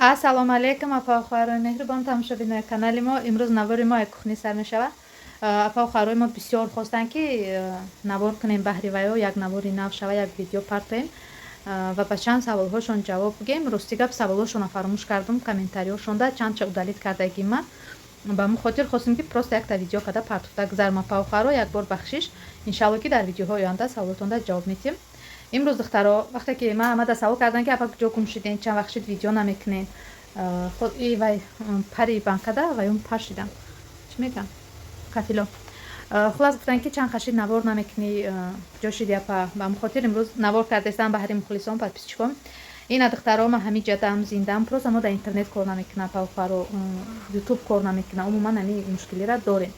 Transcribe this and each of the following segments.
Ассалому алайкум, апа хоҳарони меҳрубон, тамошобинои канали мо. Имрӯз навори мо як кухни сар мешавад. Апа хоҳарои мо бисёр хостанд, ки навор кунем баҳри ваё, як навори нав шава, як видео партоем ва ба чанд саволҳошон ҷавоб бигем. Рости гап, саволҳошонро фаромӯш кардум, комментариҳошонда чандча удалить кардагим ман. Ба мо хотир хостем, ки просто якта видео када партофта гузарм. Апа хоҳаро, як бор бахшиш. Иншалло, ки дар видеоҳои оянда саволотонда ҷавоб медиҳем. Имрӯз, духтаро, вақте ки ман омада савол кардам, ки апа, куҷо гум шудем, чанд вақт шуд видео намекунем, и вай пари банкада вай он пар шидам, чӣ мегӯям, кафило. Хулас, гуфтанд, ки чанд хашид навор намекунӣ, куҷо шиди, апа? Ба ҳамин хотир имрӯз навор кардастам баҳри мухлисон, подписчикон. Ина, духтаро, ман ҳамин ҷадам, зиндам, просто мо дар интернет кор намекунам, апа, ютуб кор намекунам. Умуман ҳамин мушкилиро дорем.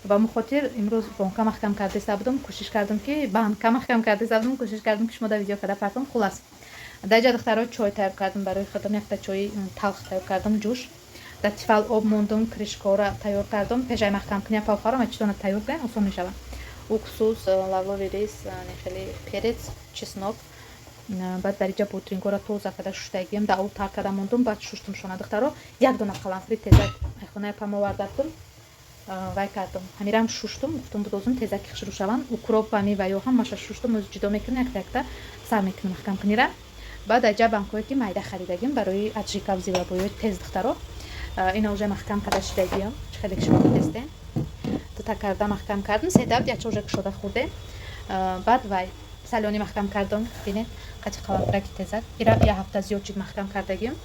Ба ҳамин хотир имрӯз бонка маҳкам кардаиста будам, кӯшиш кардам, ки банка маҳкам кардаиста будам, кӯшиш кардам, ки шумо дар видео када партом. Хулас, дар ҷа, духтаро, чой тайёр кардам барои худам, якта чои талх тайёр кардам, ҷӯш дар Тефал об мондум, крышкора тайёр кардам. Пешаи маҳкам кунӣ, апа, хоҳарам, чизона тайёр кунем, осон мешавад. Уксус, лавровый лист, хеле перец, чеснок. Баъд дар иҷа бодрингора тоза карда шуштагиам, дар об тар карда мондум, баъд шуштум шона. Духтаро, як дона қаламфури тезак хонаи апам оварда будум, вай кардум, ҳамирам шуштум, гуфтум, будозум, тезаки хушрӯ шаванд. Укроп, ами ваё ҳамаша шуштум, оз ҷудо мекунем, якта якта сар мекунем маҳкам кунира. Баъд аҷа банкое, ки майда харидагим барои аджика, зилабоёи тез. Духтаро, ина уже маҳкам карда шидагиам, чӣ хеле шумо дидестем, дута карда маҳкам кардам, седаб яча уже кушода хӯрдем. Баъд вай солёный маҳкам кардам, бинед, қати қаламфураки тезак. Ира як ҳафта зиёд чид маҳкам кардагим.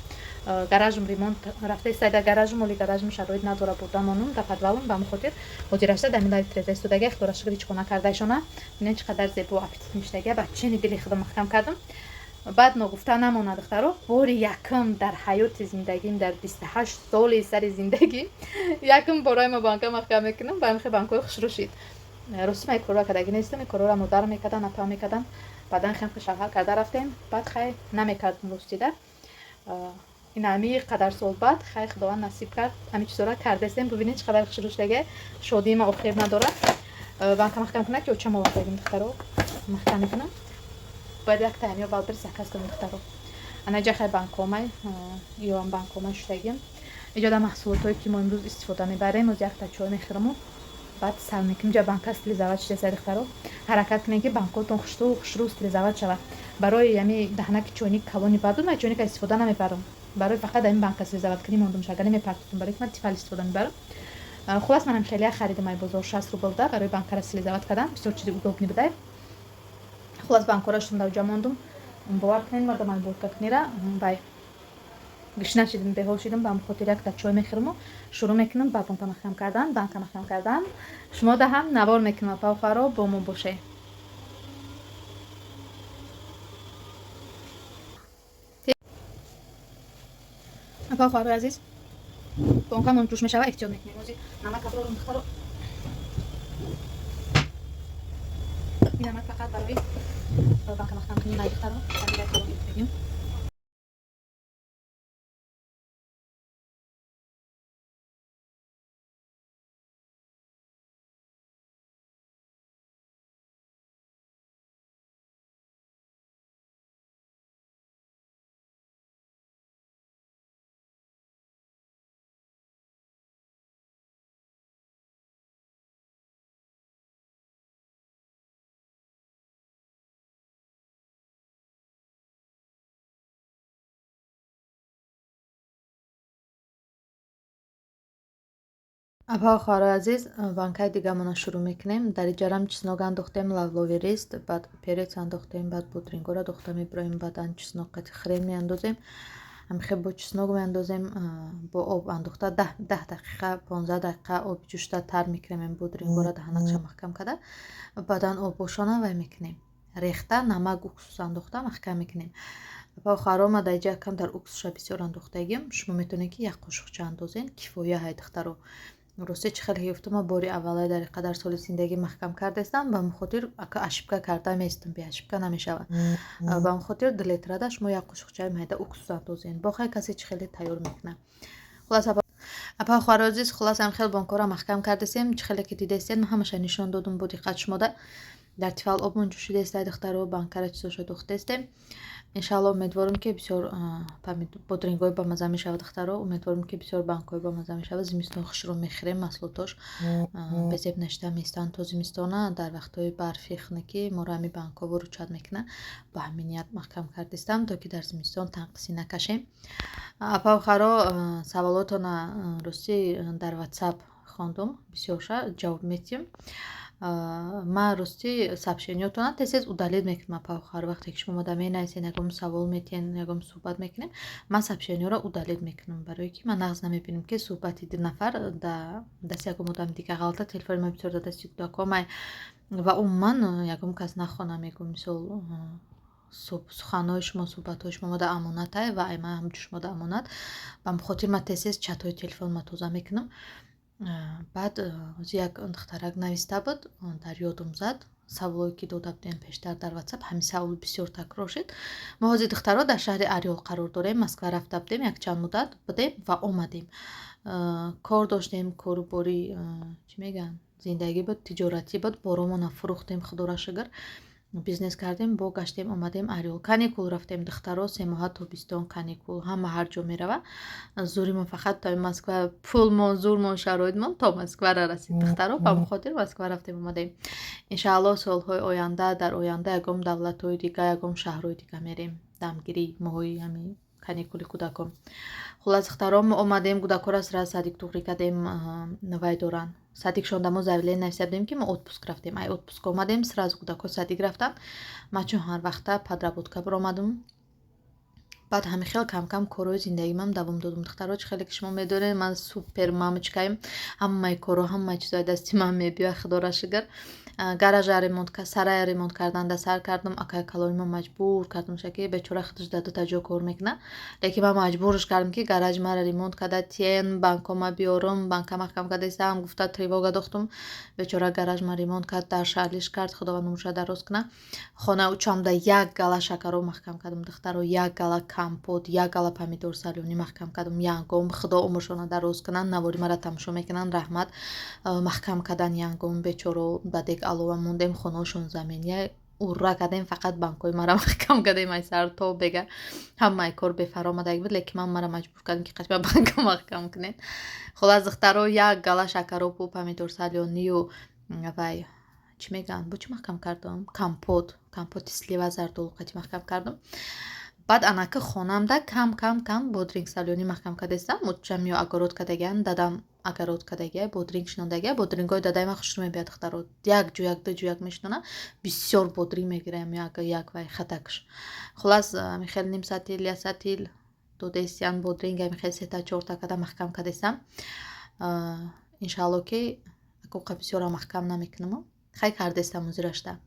Гаражм ремонт рафта истода, гаражм оли гаражм шароит надора бурдамонум дар подвалум. Ба ҳамин хотир ҳозир дар милави треза истодага, ихтиёра шукр, ҳеҷ хона кардаишона. Бинед, чӣ қадар зебо, аппетит мешудага. Ба чини дили худам маҳкам кардам. Баъд ногуфта намонад, духтаро, бори якум дар ҳаёти зиндагим, дар 28 соли сари зиндагӣ, якум бораи ма банка маҳкам мекунам. Ба ҳамин банкҳои хушрӯ шид. Рости, ман корро кардагӣ нестам, корро модар мекардан, апа мекардан. Баъдан хем шавҳар карда рафтем, баъд хай намекардем. Ростида, ин ҳами қадар сол баъд, хай, Худованд насиб кард, ҳамин чизора кардастем. Бубинед, чӣ қадар хушрӯ шудага, шодии ма охир надорад. Банка маҳкам кунад, ки очам овардагим, духтаро, маҳкам мекунам. Бояд як тайм ё Wildberries заказ кунем, духтаро. Анаҷа хай банкомай, ёам банкомай шудагим. Иҷода маҳсулотое, ки мо имрӯз истифода мебарем. Оз якта чой мехӯраму баъд сар мекунем. Ҷа банка стерилизовать шудаса. Духтаро, ҳаракат кунем, ки банкотон хушрӯ хушрӯ стерилизовать шавад. Барои ами даҳнаки чойник калони баъд ман чойника истифода намебарам, барои фақат ами банка стерилизовать кунӣ мондум, шагар намепартотум, барои ки ман Тефал истифода мебарам. Хулас, манам хеле харидам ай бозор, 60 рубл да, барои банкара стерилизовать кардан бисёр чизи удобный будай. Хулас, банкора шудам, дар ҷа мондум. Бовар кунед, мардам уборка кунира вай гушна шидим, беҳол шидим. Ба хотир якта чой мехӯрму шурӯъ мекунам ба банка маҳкам кардан. Банка маҳкам кардан шумо да ҳам навор мекунам. Апа, хоҳаро, бо мо боше. Апа, хоҳарои азиз, банкамон ҷӯш мешава, эҳтиёт мекунем. Ози намак аброрум, духтаро. Ин намак фақат барои банка маҳкам кунӣ, духтаро. Апа, хоҳарои азиз, банкаи дигамонро шурӯъ мекунем. Дар иҷарам чеснок андохтем, лавровый лист, баъд перец андохтем, баъд бодрингора дохта мебироем, баъдан чеснок қати хрен меандозем, ҳамихе бо чеснок меандозем, бо об андохта 10 дақиқа, 15 дақиқа оби ҷӯшта тар мекунем. Бодрингора даҳанакша маҳкам карда, баъдан обошона вай мекунем, рехта, намак, уксус андохта маҳкам мекунем. Апа, хоҳаро, ма дар иҷа камтар уксуша бисёр андохтагим, шумо метавонед, ки як қошуқча андозен, кифоя ҳай. Духтаро, росте, чӣ хеле ёфтум, ма бори аввалай дар қадар соли зиндагӣ маҳкам кардастам, ба ҳамин хотир ошибка карда местам, беошибка намешавад. Ба ҳамин хотир 2 литрада шумо як қошуқчаи майда уксус андозен. Бо хай касе чӣ хеле тайёр мекунад. Хулас, апа, хоҳарои азиз, хулас, ам хел банкора маҳкам кардастем. Чӣ хеле ки дидастед, ман ҳамаша нишон додум бо диққат шумода. Дар тифал обмон ҷӯшидааст, духтаро, банкара чизоша духтестем. Иншаалло, умедворам, ки бисёр бодрингҳои бамаза мешавад, духтаро. Умедворам, ки бисёр банкҳои бамаза мешавад. Зимистон хушрӯ мехӯрем, маҳсулотош безеб нашида меистанд то зимистона. Дар вақтҳои барфи хунукӣ моро ҳамин банкҳо выручать мекунад. Ба ҳамин ният маҳкам кардистам, то ки дар зимистон танқисӣ накашем. Апау, харо, саволотона ростӣ дар Ватсап хондум, бисёрша ҷавоб метиҳем. Ман ростӣ сообщениётона тез тез удалить мекунам, апау, харо. Вақте ки шумо омада менависед, ягон савол метиҳен, ягон суҳбат мекунем, ман сообщениёро удалить мекунам, барое ки ман нағз намебинам, ки суҳбати ду нафар да дасти ягон одами дига ғалата. Телефони ман бисёр дар дасти кӯдакомай ва умуман ягон кас нахона, мегӯм, мисол, суханҳои шумо, суҳбатҳои шумо омада амонатай ва ай ман ҳамчун шумода амонат. Ба хотир ман тез тез чатҳои телефонма тоза мекунам. Баъд ҳозир як духтарак нависта буд, дар ёдум зад саволое, ки дода будем пештар дар Ватсап. Ҳамин савол бисёр такрор шуд. Мо ҳозир, духтаро, дар шаҳри Орёл қарор дорем. Москва рафта будем, якчанд муддат будем ва омадем. Кор доштем, кору бори, чӣ мегӯянд, зиндагӣ буд, тиҷоратӣ буд. Боромона фурӯхтем, худоро шукр, бизнес кардем, бо гаштем, омадем Орёл. Каникул рафтем, духтаро, 3 моҳа тобистон каникул, ҳама ҳар ҷо мерава. Зӯримон фақат то Москва, пулмон, зурмон, шароитмон то Москвара расид, духтаро. Ба хотир Москва рафтем, омадем. Иншаалло, солҳои оянда, дар оянда ягон давлатҳои дига, ягон шаҳрҳои дига мерем дамгирӣ, моҳои ҳамин каникули кӯдакон. Хуллас, духтаро, мо омадем, кӯдакҳоро сразу садик туғрӣ кардем. Вай доранд садикшонда, мо заявление нависта будем, ки мо отпуск рафтем. Ай отпуск омадем, сразу кӯдакҳо садик рафтанд. Ман чун ҳар вақта подработка баромадум, баъд ҳамин хел камкам корҳои зиндагимам давом додум. Духтаро, чӣ хеле ки шумо медонед, ман супер мамочкаем. Ҳамаи корҳо, ҳамаи чизои дасти ман мебиёяд, худоро шукр. Гаража ремонт, сарая ремонт карданда сар кардам. Акай калонима маҷбур кардам, ки бечора худаш дар дута ҷо кор мекунад, лекин ман маҷбурш кардам, ки гаражи маро ремонт карда тиен, банкома биёрам, банка маҳкам кардаистам гуфта, тревога дохтум. Бечора гараж ма ремонт кард, дар шаҳрлиш кард, худованд умрша дароз кунад. Хона учамда як гала шакаро маҳкам кардам, духтаро, як гала компот, як гала помидор солёный маҳкам кардам. Янгом, худо умршона дароз кунанд, навори мара тамошо мекунанд, раҳмат. Маҳкам кардан янгом бечоро, ба дег алова мондем, хонаошон заминия урра кардем, фақат банкҳои мара маҳкам кардем. Ай сар то бега ҳамаи кор бефаромадаги буд, лекин ман мара маҷбур кардем, ки қачма банка маҳкам кунед. Хуллас, духтаро, як гала шакаробу помидор солёныю вай, чӣ мегӯянд, бо чӣ маҳкам кардам, компот, компоти слива, зардолу қати маҳкам кардам. Баъд анаки хонамда кам кам кам бодринг солёный маҳкам кардастам. Учам ё огород кардагиан, дадам огород кардагия, бодринг шинондагия. Бодрингҳои дадаи ман хушрӯ мебиёд, духтаро, як ҷӯяк, ду ҷӯяк мешинонам, бисёр бодринг мегирам, як вай хатакш. Хуллас, ами хел ним сатил, як сатил додестиян бодринг, ами хел сета чорта када маҳкам кардастам. Иншаалло, ки акоқа бисёрам маҳкам намекунам, хай кардестам узирашта.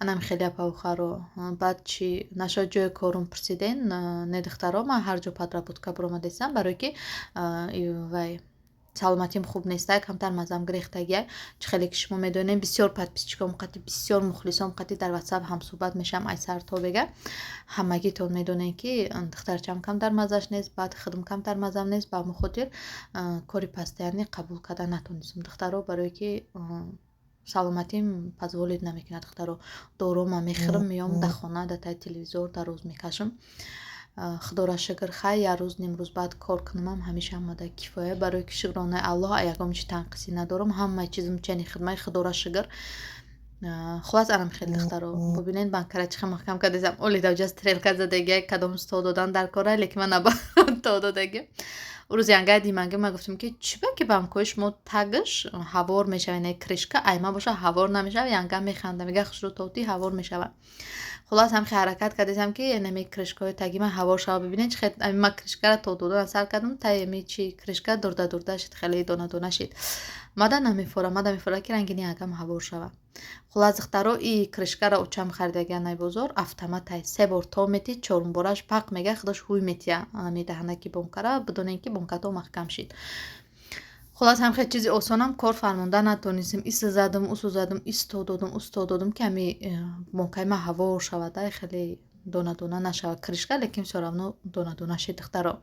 Анам хеле, апавхаро. Баъд чӣ нашод, ҷои корум пурсиден. Не, духтаро, ман ҳар ҷо подработка баромадестам, барое ки вай саломатиам хуб неста, камтар мазам гирехтагия. Чӣ хеле ки шумо медонем, бисёр подписчиком қати, бисёр мухлисом қати дар Ватсап ҳамсӯҳбат мешавам. Ай сар то бега ҳамагитон медонем, ки духтарчам камтар маззаш нест, баъд худам камтар маззам нест. Ба ҳамон хотир кори постоянный қабул карда натонистам, духтаро, барое ки саломатим позволить намекунад. Духтаро, дорума мехӯрам, меём дар хона, дар таи телевизор дароз мекашам. Худоро шукр, хай, як рӯз, нимрӯз баъд кор кунамам, ҳамеша омада кифоя, барое ки шукронаи Аллоҳ, ягон чи танқисӣ надорам, ҳамаи чизм чени хидмаи, худоро шукр. Хуллас, анам хеле, духтаро, бубинед, банкара чӣ хел маҳкам кардесам. Оли давҷа стрелка задагия, кадом то додан дар кора, лекин ман наба то додаги. Рӯзи янгаи диманги ман гуфтам, ки чӣ ба ки банкҳои шумо тагш ҳавор мешава, не крышка, айма боша ҳавор намешава. Янга механда, мега: «Хушрӯ тотӣ, ҳавор мешава». Хуллас, ҳамхе ҳаракат кардесам, ки нами крышкаҳои таги ман ҳавор шава. Бибинед, чӣ хел ман крышкара то додан сар кардам, таи ами чи крышка дурда дурда шид, хеле дона дона шид. Мада намефора, мада мефора, ки рангини ягам ҳавор шава. Хуллас, духтаро, и крышкаро очам харидагия най бозор, автоматай, се бор то мети, чорумбораш пақ мега, худош ҳуй метия медаҳанаки бонкара, бидонем, ки бонкато маҳкам шид. Хуллас, ҳамхел чизи осонам кор фармонда натонистем. Иса задам, усу задам, исто додам, усто додам, ки ҳами бонкаи ман ҳавор шавад, хеле дона дона нашавад крышка, лекин всё равно дона дона шид, духтаро.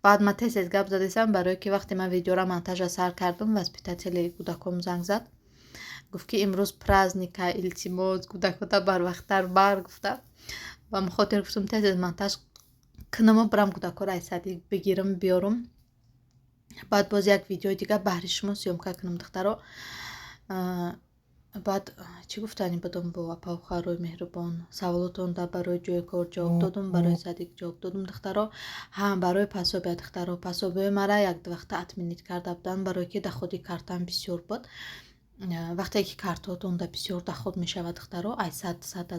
Баъд ман тез тез гап задесам, барое ки вақте ман видеора монтажа сар кардам, воспитатели кӯдаком занг зад. Гуфт, ки имрӯз праздника, илтимос, кӯдакота барвақттар бар, гуфта. Ба хотир гуфтум, тез монтаж кунаму бирам, кӯдакҳоро аз садик бигирам, биёрам, баъд боз як видеои дигар баҳри шумо съёмка кунам, духтаро. Баъд чӣ гуфтанӣ будам бо апаву хоҳарои меҳрубон? Саволотон дар барои ҷои кор ҷавоб додум, барои садик ҷавоб додум, духтаро. Ҳам барои пособия, духтаро, пособияи мара яквақта отменить карда буданд, барое ки доходи картам бисёр буд. Вақте ки картаотонда бисёр доход мешавад, духтаро, ай 100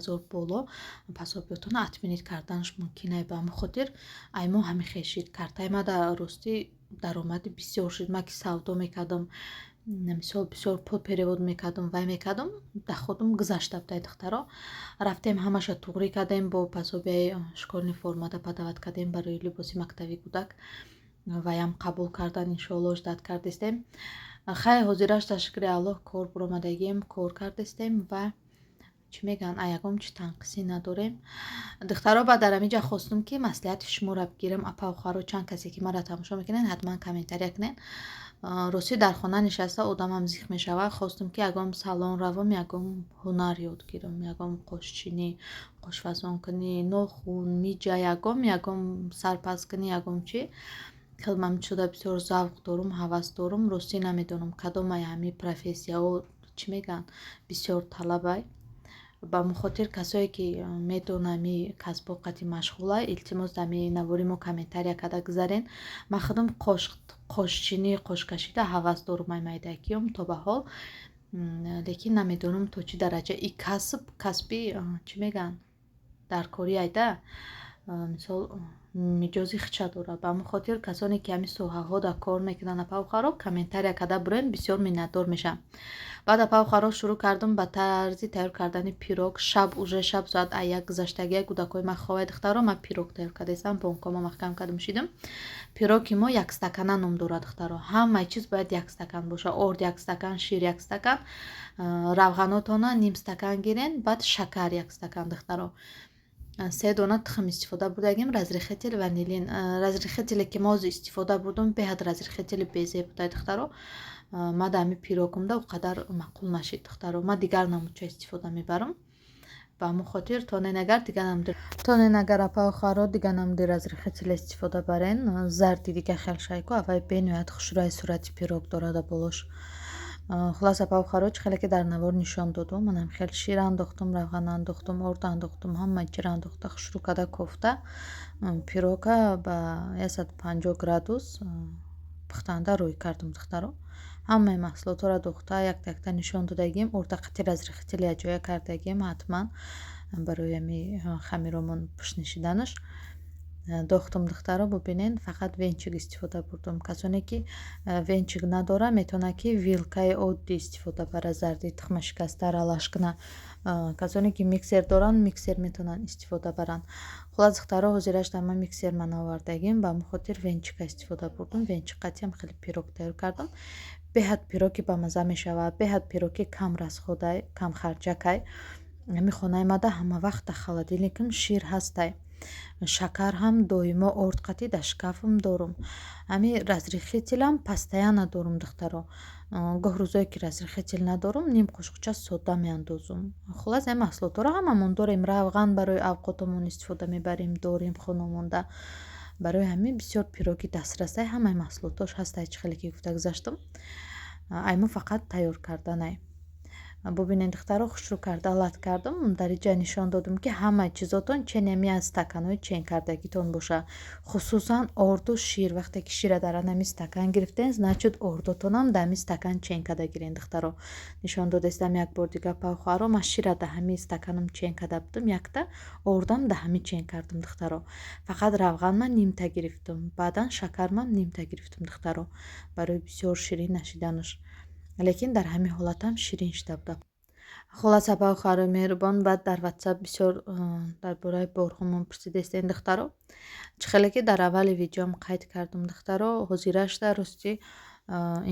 000 боло, пособиятонро отменить карданаш мумкин. Ай ба ҳамин хотир ай мо ҳамин хел шид. Картаи ма дар ростӣ даромади бисёр шуд. Ман ки савдо мекардам, мисол, бисёр пул перевод мекардам, вай мекардам, доходум гузашта буд. Ай, духтаро, рафтем, ҳамаша туғрӣ кардем, бо пособияи школьный формада подавать кардем барои либоси мактаби кӯдак, ваям қабул кардан, иншоалло, ждать кардистем. Хай, ҳозираш, дар шукри Аллоҳ, кор буромадагием, кор кардистем ва чӣ мегӯянд, ягон чи танқисӣ надорем, духтаро. Баъд дар ҳамин ҷа хостум, ки маслиҳати шуморо бигирам, апаву хоҳаро. Чанд касе ки маро тамошо мекунед, ҳатман комментария кунед. Ростӣ, дар хона нишаста одамам зиқ мешавад. Хостум, ки ягон салон равам, ягон ҳунар ёд гирам, ягон қошчинӣ, қошфасонкунӣ, нохун, миҷа, ягон сарпазкунӣ, ягон чи хелмам шуда. Бисёр завқ дорум, ҳавас дорум. Ростӣ, намедонам, кадомай ҳамин профессияҳо, чӣ мегӯянд, бисёр талабай. Ба мухотир касое ки медонам, ами касбҳо қати машғула, илтимос, ами навори мо комментария карда гузарен. Ман худам қошчинӣ, қошкашида ҳавас дорум, ай майдакиём то ба ҳол, лекин намедонам, то чӣ дараҷа и касб, касби, чӣ мегӯянд, даркорӣ айда, мисол, миҷози хича дорад. Ба ҳамин хотир касоне ки ҳамин соҳаҳо дар кор мекунанд, апаву хоҳаро, комментария карда бурен, бисёр миннатдор мешавам. Баъд, апаву хоҳаро, шурӯъ кардам ба тарзи тайёр кардани пирог. Шаб, уже шаб, соат ай 1 гузаштагия, кӯдакҳои ман ховай, духтаро, ман пирог тайёр кардаистам, бонкома маҳкам кардам, шидам. Пироги мо як стакана ном дорад, духтаро. Ҳамаи чиз бояд як стакан боша: орд як стакан, шир як стакан, равғанотона ним стакан гирен, баъд шакар як стакан, духтаро. Се дона тухм истифода бурдагим, разрыхлитель, ванилин. Разрыхлителе ки мо ҳозир истифода бурдум, беҳад разрыхлители безеб будай, духтаро. Ма дар ҳамин пирогумда о қадар маъқул нашид, духтаро. Ма дигар намудча истифода мебарам. Ба ҳамон хотир тонен агар дигар намуди, тонен агар, апаю хоҳаро, дигар намуди разрыхлителе истифода барен, зарди дига хел шайку аввай бениҳоят хушрӯи сурати пирог дорада болош. Хулас, апаю хоҳаро, чӣ хеле ки дар навор нишон додум, манам хел шир андохтум, равған андохтум, орд андохтум, ҳама чиро андохта, хушрӯ карда кофта, пирога ба 150 градус пухтанда рӯй кардум, духтаро. Ҳамаи маҳсулотҳоро духта, якта якта нишон додагим. Орда қати разрыхлители якҷоя кардагим, ҳатман барои ҳами хамиромон пушт нишиданаш. Дохтум, духтаро, бубинед, фақат венчик истифода бурдум. Касоне ки венчик надорад, метавонад, ки вилкаи оддӣ истифода барад, зарди тухмашикаста аралаш кунад. Касоне ки миксер доранд, миксер метавонанд истифода баранд. Хулас, духтаро, ҳозираш дар ман миксер ман овардагим, ба ҳамон хотир венчика истифода бурдум. Венчик қатиам хеле пирог тайёр кардам. Беҳад пироги бамазза мешавад, беҳад пироги кам расходай, камхарҷакай. Ҳамин хонаи мада ҳама вақт дар холодильникам шир ҳастай, шакар ҳам доимо орд қатӣ дар шкафам дорум, ҳамин разрыхлителам постоянно дорум, духтаро. Гоҳ рӯзое ки разрыхлитель надорум, ним қошуқча сода меандозум. Хулас, ҳамин маҳсулотҳоро ҳамамон дорем. Равған барои авқотамон истифода мебарем, дорем хонамонда. Барои ҳамин бисёр пироги дастрасай, ҳамаи маҳсулотош ҳастай, чӣ хеле ки гуфта гузаштам. Ай мо фақат тайёр карданай. Бубинед, духтаро, хушрӯ карда лат кардам. Дар инҷа нишон додам, ки ҳамаи чизотон ченеми аз стаканҳои чен кардагитон боша, хусусан орду шир. Вақте ки шира дар анами стакан гирифтен, значит, ордотонам дар ҳамин стакан чен карда гирен, духтаро. Нишон додастам як бор дига, хоҳаро. Ман шира дар ҳамин стаканам чен карда будам якта, ордам дар ҳамин чен кардам, духтаро. Фақат равған ман нимта гирифтам, баъдан шакармам нимта гирифтам, духтаро, барои бисёр ширин нашиданаш. Лекин дар ҳамин ҳолатам ширин шуда буда. Хулас, апа, хоҳарои меҳрубон, баъд дар Ватсап бисёр дар бораи борҳомон пурсидестен, духтаро. Чӣ хеле ки дар аввали видеом қайд кардам, духтаро, ҳозирашда, ростӣ,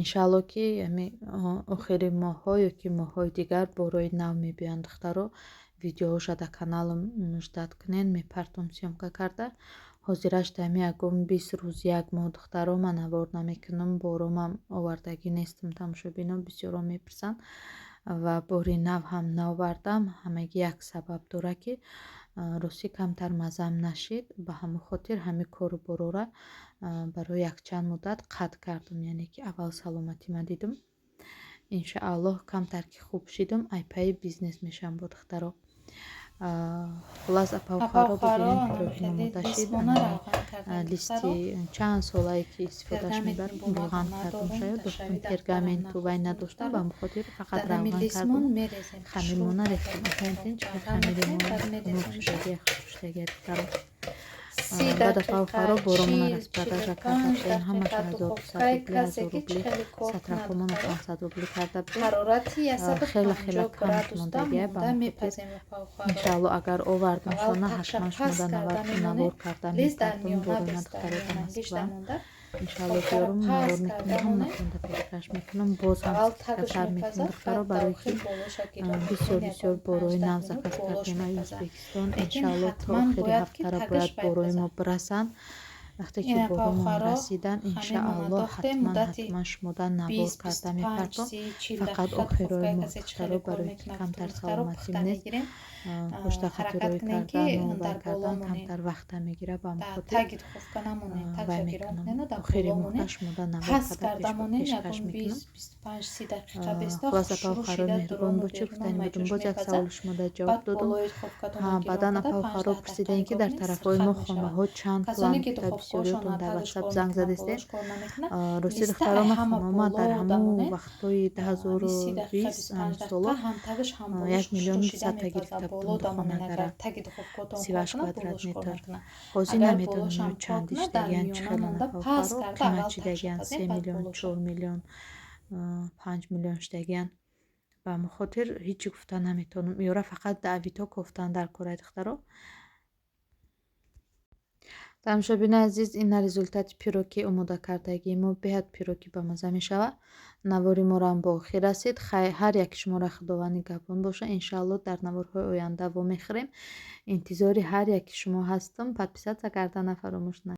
иншаалло, ки ҳами охири моҳҳо ё ки моҳҳои дигар борҳои нав мебиёянд, духтаро. Видеоҳоша дар каналам ждать кунед, мепартом съёмка карда. Ҳозираш ҳами ягон 20 рӯз, як моҳ, духтаро, ман навор намекунам, боромам овардагӣ нестам. Тамошобинон бисёро мепурсанд. Ва бори нав ҳам наовардам. Ҳамагӣ як сабаб дорад, ки ростӣ камтар маззам нашид. Ба ҳамон хотир ҳамин кору борора барои якчанд муддат қатъ кардам. Яъне ки аввал саломатима дидум. Иншааллоҳ, камтар ки хуб шидум, айпаи бизнес мешавам бо духтаро. Хуллас, апау хоҳаро, бибинем, пироги омода шид. Листи чанд солае ки истифодаш мебарам, равған кардум шояд, доштум, пергаменту вай надоштам, ба ҳамон хотир фақат равған кардум, хамирмона рехтам. Афаҳмидин, чӣ хел хамиримон хунук шудагия, хушк шудагия, духтаро? Баъд, апау хоҳаро, боромона распродажа карда будем, ҳамаша 1200 рубли, 1000 рубли, сатрапҳомона 500 рубли карда будем. Хеле хеле кам мондагия. Ба ҳамон хотир, иншааллоҳ, агар овардамшона, ҳатман шумода навор карда мепартом. Борома, духтаро, ба Москва иншааллоҳ биёрум, навор мекунам, ҳаматонда пешкаш мекунам. Боз ҳам скидкатар мекунам, духтаро, барое ки бисёр бисёр борои нав заказ кардем ай Ӯзбекистон. Иншааллоҳ, то охири ҳафтара бояд борои мо бирасанд. Вақте ки боромон расидан, иншааллоҳ, ҳатман ҳатман шумода навор карда мепартом. Фақат охирои моҳ, духтаро, барое ки камтар саломатим нест, почта хатирӯӣ кардану вай кардан камтар вақта мегирад. Ба ҳамон хотир вай мекунам, охири моҳда шумода навор карда пешкаш мекунам. Хуллас, апау хоҳаро, меҳрубон бошед. Гуфтани будум, боз як саволи шумода ҷавоб додум. Баъдан, апау хоҳаро, пурсидем, ки дар тарафҳои мо хонаҳо чанд пуланд. Гуфта, бисёриётон дар Ватсап занг задестед. Рости, духтаро, ман хонаома дар ҳамон вақтҳои 2020 соло 1 миллиону 200-та гирифта будум хонагара, 38 квадрат метр. Ҳозир намедонам, чанди шидагиян, чӣ хелан, апау хоҳаро, қимат шидагиян, 3 миллион, 4 миллион, 5 миллион шидагиян. Ба ҳамон хотир ҳечи гуфта наметавонам. Ёра фақат дар Авито кофтан дар кораи, духтаро. Тамошобинои азиз, ина результати пироги омода кардагии мо. Беҳад пироги бамазза мешавад. Навори морам ба охир расид. Ҳар яки шуморо Худованд нигаҳбон бошад. Иншааллоҳ, дар наворҳои оянда вомехӯрем. Интизори ҳар яки шумо ҳастам. Подписаться кардана фаромӯш накунед.